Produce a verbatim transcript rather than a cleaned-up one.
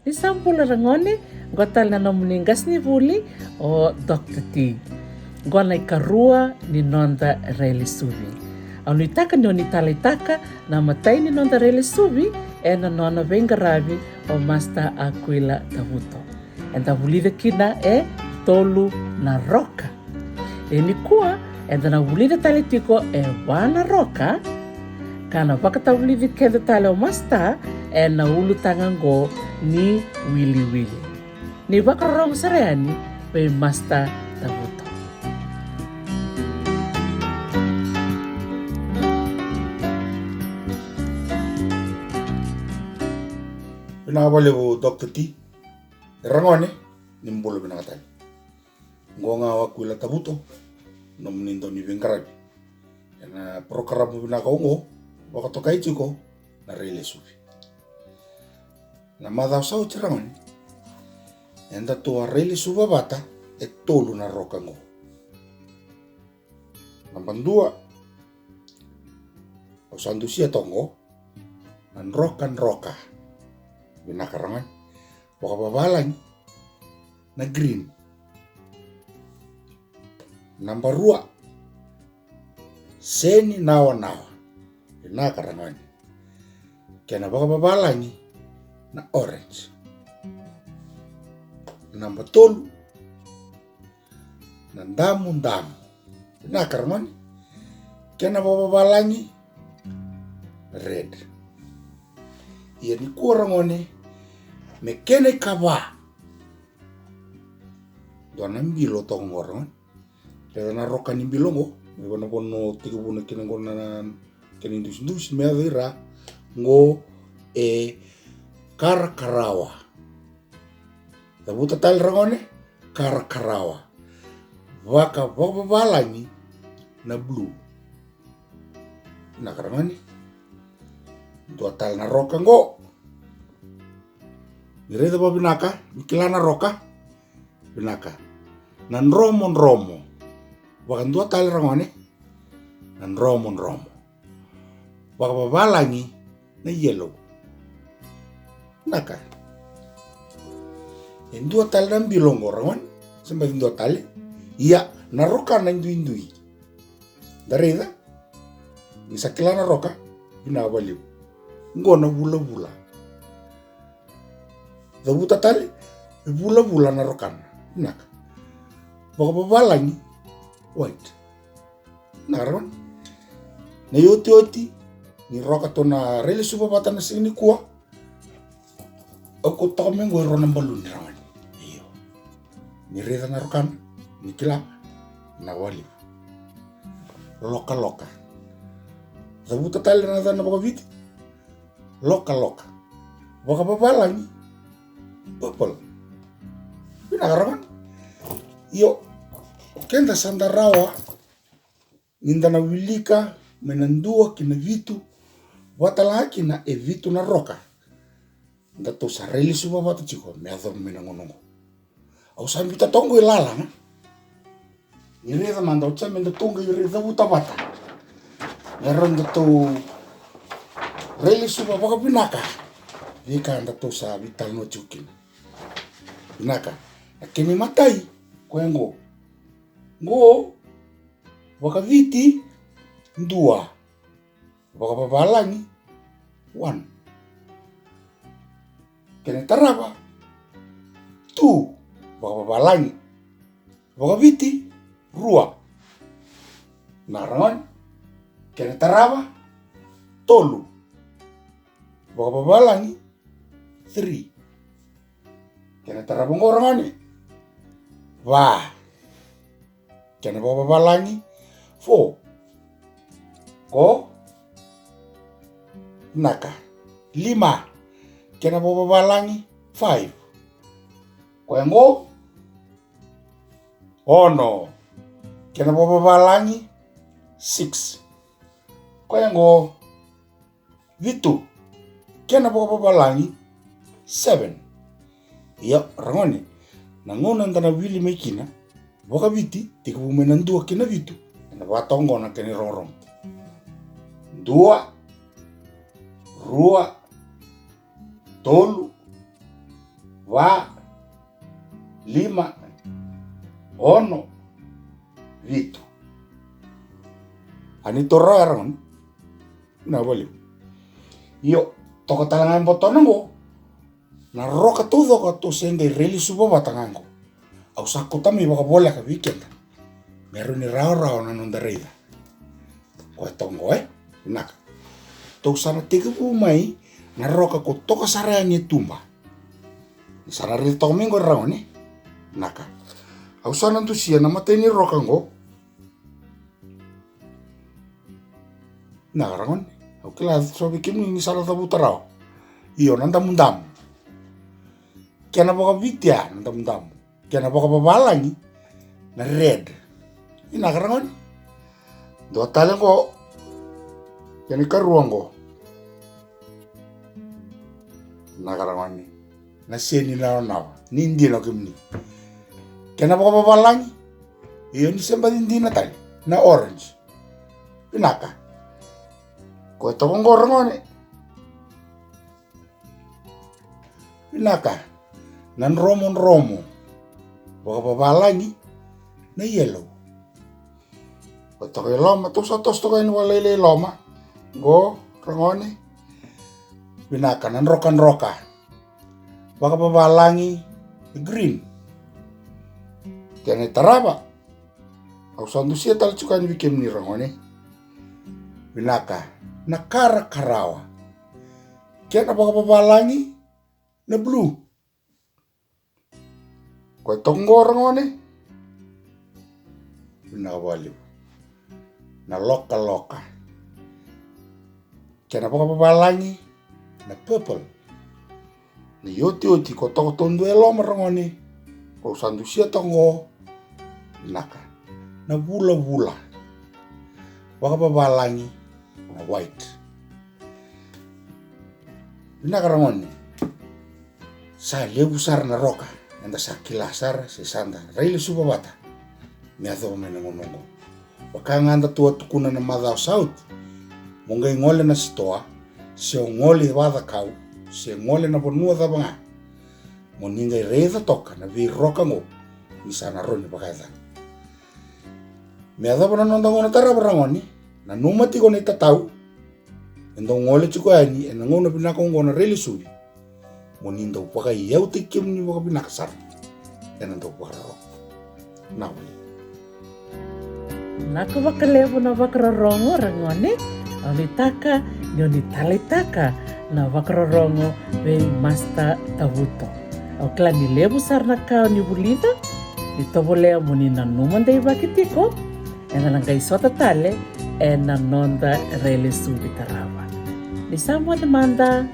Ni sa bula ragone, qo tale na nomuni qasenivuli o Doctor T. Qo na ikarua ni noda railesuvi. Au nuitaka ni o ni taleitaka na imatai ni noda railesuvi ena nona veiqaravi o Master Aquila Tavuto. Eda vulica kina e tolu na roka. E nikua, eda na vulica tale tiko e va na roka, ka na vakatavulici keda tale o Master ena ulutaga oqo ni wiliwili. Ni vakarorogo sara yani vei Master Tavuto. Vinaka vakalevu Doctor T. Ragone, ni bula vinaka tale. Qo ga o Aquila Tavuto, nomuni dau ni veiqaravi ena porokaramu vinaka oqo, vakatokai tiko na railesuvi. Na macawa sa oti ragone, eda tou a railesuva vata e tolu na roka qo. Naba dua, au sa dusia toka qo, na drokadroka. Vinaka ragone. Vakavavalagi, na green. Naba rua, seni nawanawa. Vinaka ragone. Kena vakavavalagi, na orange. Naba tolu, na damudamu. Vinaka ragone. Kena vakavavalagi, red. Ia nikua ragone, me kena ikava, dua na bilo toka qo ragone. Raica na roka ni bilo qo, me vanavana o tekivuna kina qo na kena idusidusi me yaco i ra. Qo e karakarawa. Cavuta tale ragone, karakarawa. Vaka, vakavavalagi, na blue. Vinaka ragone. Dua tale na roka qo. Ni raica vakavinaka, ni kila na roka. Vinaka. Na dromodromo. Vakadua tale ragone. Na dromodromo. Vakavavalagi, na yellow. Vinaka. E dua tale na bilo qo ragone. Se baci dua tale. Ia, na roka na duidui. Da raica. Ni sa kila na roka, vinaka vakalevu. Qo na vulavula. Cavuta tale, e vulavula na rokana. Vinaka. Vakavavalagi, white. Vinaka ragone. Na iotioti ni roka tou na railesuva vata na siga nikua. Au kauta toka mai qo e rua na baluni ragone. Io. Ni raica na rokana, ni kila, na wali. Lokaloka. Cavuta tale na yacana vakaviti. Lokaloka. Vakavavalagi. Purple. Vinaka ragone. Io. Keda sa da rawa ni da na wilika mai na dua ki na vitu, vata la kina e vitu na roka. Da tou sa railesuva vata tiko me yacova mai na gauna oqo. Au sa biuta toka qo i lala, e? Ni raica mada, oti sa me da tou qai raica, cavuta vata. Me rawa ni da tou railesuva vakavinaka veika da tou sa veitalanoa tiko kina. Vinaka. Na kena imatai, koya qo. Qo, vakaviti, dua. Vakavavalagi, one. Kena tarava, two. Vakavavalagi. Vakaviti, rua. Na ragone. Kena tarava, tolu. Vakavavalagi, three. Kena tarava qo ragone, va. Kena vakavavalagi, four. Qo, naka, lima. Kena vakavavalagi, five. Koya qo, ono. Kena vakavavalagi, six. Koya qo, vitu. Kena vakavavalagi, seven. Ia, ragone, na gauna da na wili mai kina, vakaviti, tekivu mai na dua ki na vitu, ena vakatoka qo na kena irogorogo. Dua, rua, tolu, Va, lima, ono, vitu. A ni torao ya ragone. Na valiu. Io, toka tale ga e botona qo. Na roka taucoka tou se qai railesuva vata ga qo. Au sa kauta mai vakavoleka vei keda. Me rawa ni rawarawa na noda raica. Koya toka qo, e? Vinaka. Tou sa na tekivu mai na roka ko toka sara yani e tuba. Ni sa na raica toka mai qo ragone. Vinaka. Au sa na dusia na matai ni roka qo. Vinaka ragone. Au kila so vei kemuni ni sa na cavuta rawa. Io, na damudamu. Kena vakaviti ya na damudamu. Kena vakavavalagi na red. Vinaka ragone. Dua tale qo. Kena ikarua qo. Vinaka ragone. Na seni na onava. Ni dina o kemuni. Kena vakavavalagi. Io, ni se baci dina tale. Na orange. Vinaka. Koya toka qo ragone. Vinaka. Na dromodromo. Vakavavalagi na yellow. Koya toka i loma, tou sa toso toka yani vakalailai i loma. Qo ragone. Vinaka, na drokadroka. Vakavavalagi na green. Kena itarava. Au sa dusia tale tiko yani vei kemuni ragone. Vinaka, na karakarawa. Kena vakavavalagi na blue. Koya toka qo ragone. Vinaka vakalevu. Na lokaloka. Kena vakavavalagi na purple. Na iotioti ko toka taudua e loma ragone. Ko sa dusia toka qo. Vinaka. Na vulavula. Vakavavalagi na white. Vinaka ragone. Sa levu sara na roka eda sa kila sara se sa da railesuva vata me yacova mai na gauna oqo. Vaka ga da tou a tukuna na macawa sa oti, mo qai gole na sitoa, se o gole vakacakau, se gole na vanua cava ga, mo ni qai raica toka na veiroka oqo ni sa na rawa ni vakayacani. Me yacova na noda gauna tarava ragone, nanuma tiko na itatau. E dau gole tiko yani ena gauna vinaka oqo na railesuvi. Mo ni dau vakaiyautaki kemuni vakavinaka sara ena dau vakarorogo. Na vuli. Naka vakalevu na vakarorogo ragone. Au nuitaka ni o ni taleitaka na vakarorogo vei Master Tavuto. Au kila ni levu sara na ka o ni vulica. Ni tovolea mo ni nanuma deivaki tiko. Eda na qai sota tale ena noda railesuvi tarava. Ni sa moce mada.